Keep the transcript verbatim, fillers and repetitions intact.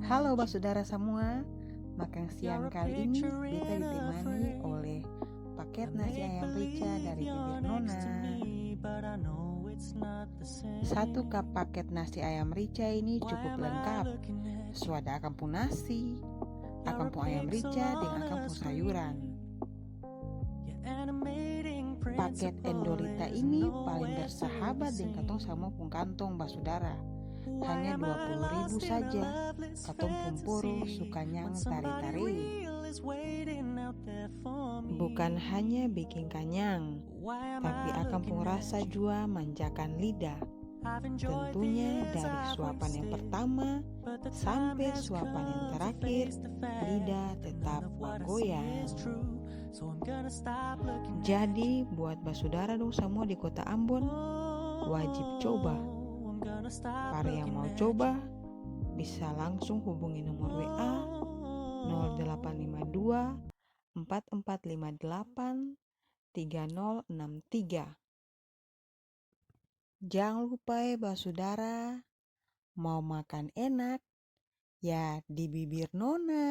Halo basudara samua, makang siang kali ini beta ditemani oleh paket nasi ayam rica dari bibir nona. Satu kap paket nasi ayam rica ini cukup lengkap. Su ada akang pung nasi, akang pung ayam rica, deng akang pung sayuran. Paket Endolita ini paling bersahabat deng katong samua pung kantong basudara. Hanya dua puluh ribu saja, katong pung poro su kanyang tare-tare. Bukan hanya biking kanyang, tapi akang pung rasa jua manjakan lidah. Tentunya dari suapan yang pertama sampe suapan yang terakhir, lidah tetap bagoyang. Jadi, buat basudara dong samua di Kota Ambon, wajib coba. Par yang mau coba, bisa langsung hubungi nomor W A nol delapan lima dua, empat empat lima delapan, tiga nol enam tiga. Jang lupa e basudara, mau makan enak, ya di bibir nona.